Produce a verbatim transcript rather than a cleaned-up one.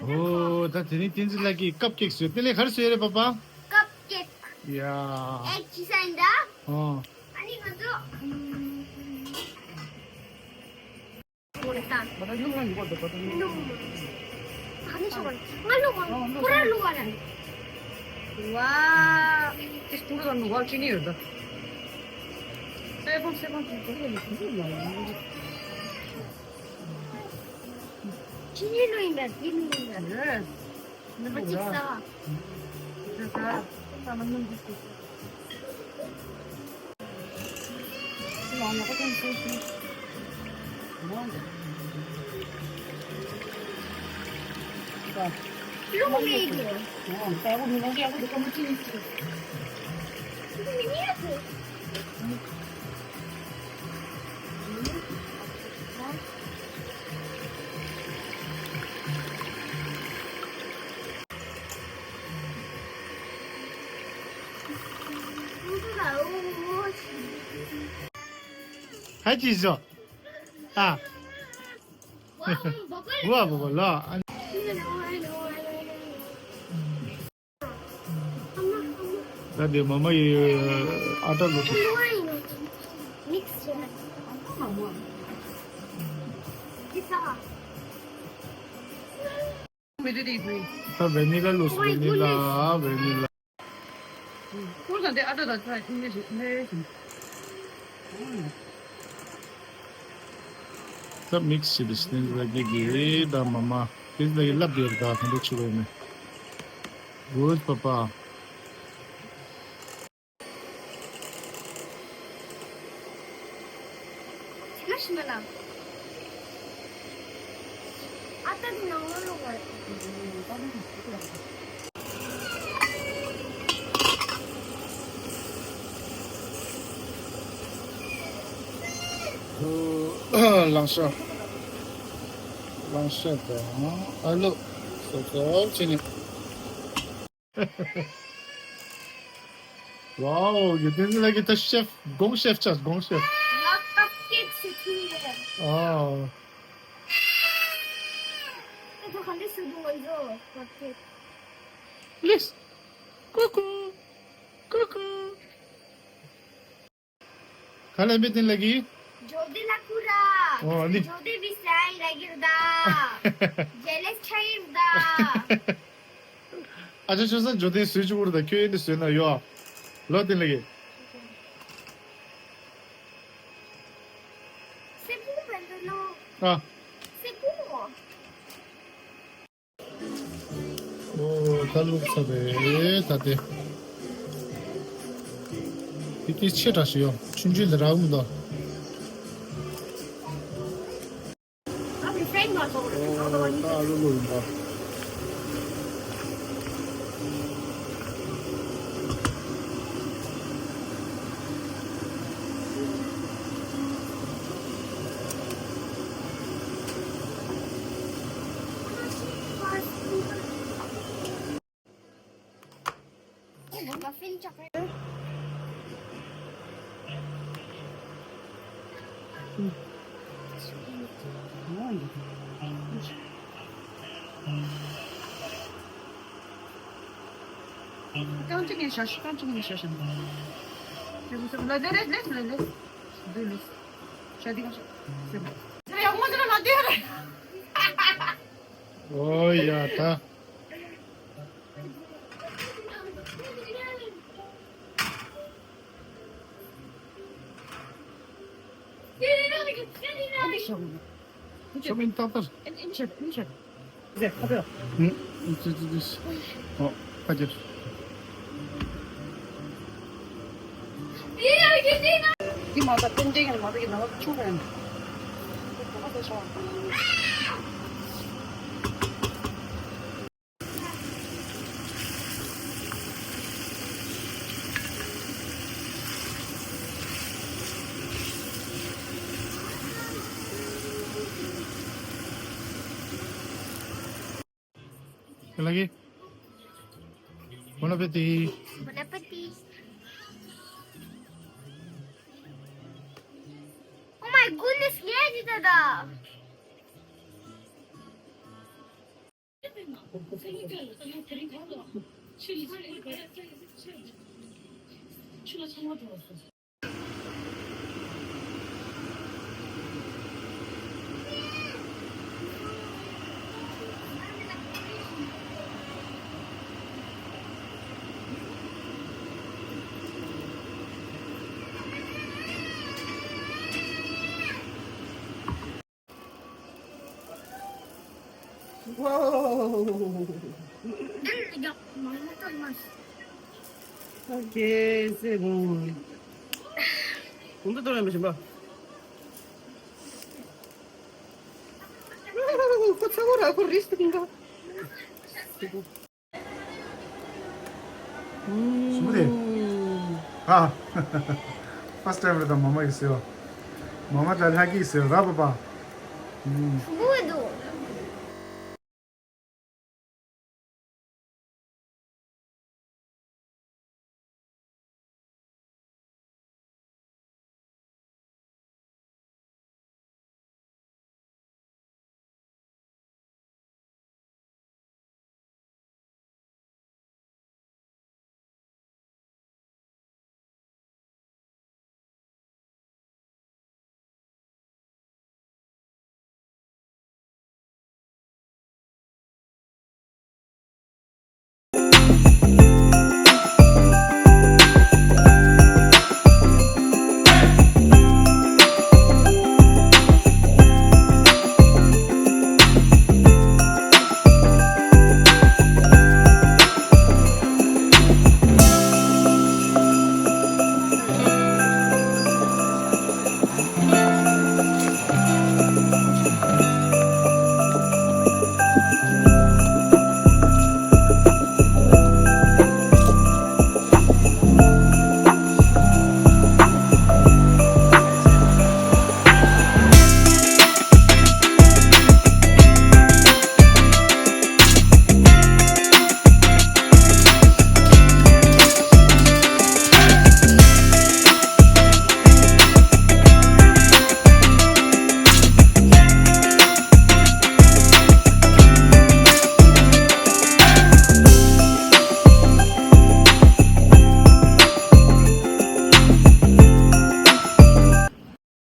ཨོ། ད་དེ་རིང་བསྟན་འཛིན་ལགས་ཀྱིས་ཀབ་ཀེག་བཟོས། དེ་ལས་ག་རེ་བཟོས་རེད་པ་པ། ཀབ་ཀེག་ཡ། ཨེག་ཅི་ས་ཡིན་ད། ཨོ། ཨ་ནི་ང་ཚོ་ཨ་ནི་ཤོག་ང་ལོ་ག་ཁོ་ར་ལོ་ག་ར། ཝ། དེ་སྤུ་ར་ལ་ནུ་བ་ཅི་ནི་ཡོད་ད། སེ་བོ་སེ་བོ་སེ་བོ། ཅི་ནི་ལོ་ཡིན་པ་ཅི་ནི་ཡིན་པ། ཨ་ཅིག་ཟ། ཧ་ཅི་ཟོ། ཨ། ཝ་བོ་བོ་ལ། ད་དེ་མ་མ་ཡི་ཨ་ཏ་ལོ། ད་vanilla ལོ་སུ། vanilla vanilla། ཁོང་ཚང་དེ་ཨ་ཏ་དང་ཚ་ཨིན་ལེ་ཤི་ཨིན་ལེ་ཤི། ད་མིག་སི་བྱེད་དེ་སི་ནི་ལ་གི་གི་ད་མ་མ་དེ་ལ་གི་ལབ་ཡོད་ད་ཧན་དུ་ཆུ་བས་ནི། གུད་པ་པ། ཆི་མ་ཤི་མ་ལ། ཨ་ཏ་དེ་ནང་ལོ་ལོ་བར། ལང་ཤ། ལང་ཤ་དང་ཨ་ལུ། སོབ་སོབ་བྱས་ནས། ཝའོ། ཡོད་དེ་ལ་གི་ད་ཤེཕ། དགོང་ཤེཕ་ཆགས། དགོང་ཤེཕ། ང་ཀབ་ཀེག་སི་ཐུ་ཡོད། ཨོ། ད་དུ་ག་འདྲ་སུ་དུ་ང་ཚོ་ཀབ་ཀེག་ལིས། ཀུ་ཀུ། ཀུ་ཀུ། ག་ལ་མི་དེ་ལ་གི། ཇོ་དེ་ལ་ཀུ་ར། ཨོ་ནི། ཇོ་དེ་བི་སའི་ལ་གིར་ད། ཇེ་ལེས་ཆ་ཡིར་ད། ཨ་ཅག་ཆོས་སང་ཇོ་དེ་སུས་ཅུ་ཀུར་ད་ཁྱོད་ཡིན་དེ་སུས་ན་ཡོ། ལོ་དེ་ལ་གི། སེ་པུ་བན་དུ་ལོ། ཨ། སེ་པུ། ཨོ། ད་བླུགས་ཚར་རེད་ད་དེ། དེ་དེ་ཆེ་དྲགས་ཤིག་ཡོང་། ཆུང་ཆུང་ལ་རག་མི་འདུག་ཨོ། ད་ཨ་ལུ་ལུ་ཡིན་པ། རྐང་གཅིག་ནས་བཞག་ཤིག་རྐང་གཅིག་ནས་བཞག་ཤིག་ལ་ལེ་ལེ་ལེ་ལེ་ལེ། འདི་ལེ། ཤ་འདི་ག་ཤ། ཟེར་མ། ཟེར་ཡག་མོ་ཟེར་ན་མ་འདི་རེད། ཨོ་ཡ་ད། ཨ་འདི་ཤ་བོ་ནི། ཤ་མིན་ཏག་ཏག་ཨིན་ཨིན་ཤ་ཨིན་ཤ། ཟེར་ཁ་བོ། ཨུ། ཨུ་ཙི་ཙི་ཙི། ཨོ། ཁ་རྒྱབ། འདི་མ་ད་ཏན་ཏན་ཡང་མ་ད་ཡིན་ན་ཆུ་བ་ཡང་། Lagi. Bon appétit. Bon appétit. Oh my goodness, yeah, dada. Wow. Ok, c'est bon. Unde duruyormuşum bak. Wow, kotsa ora, kotsa ora. Smoothie. Ah. First time རེད་ད་མ་མ་ཡིས་ཟེར་བ། མ་མ་ད་ལྷ་གིས་ཟེར་བ་ར་པ་པ། ཨུམ།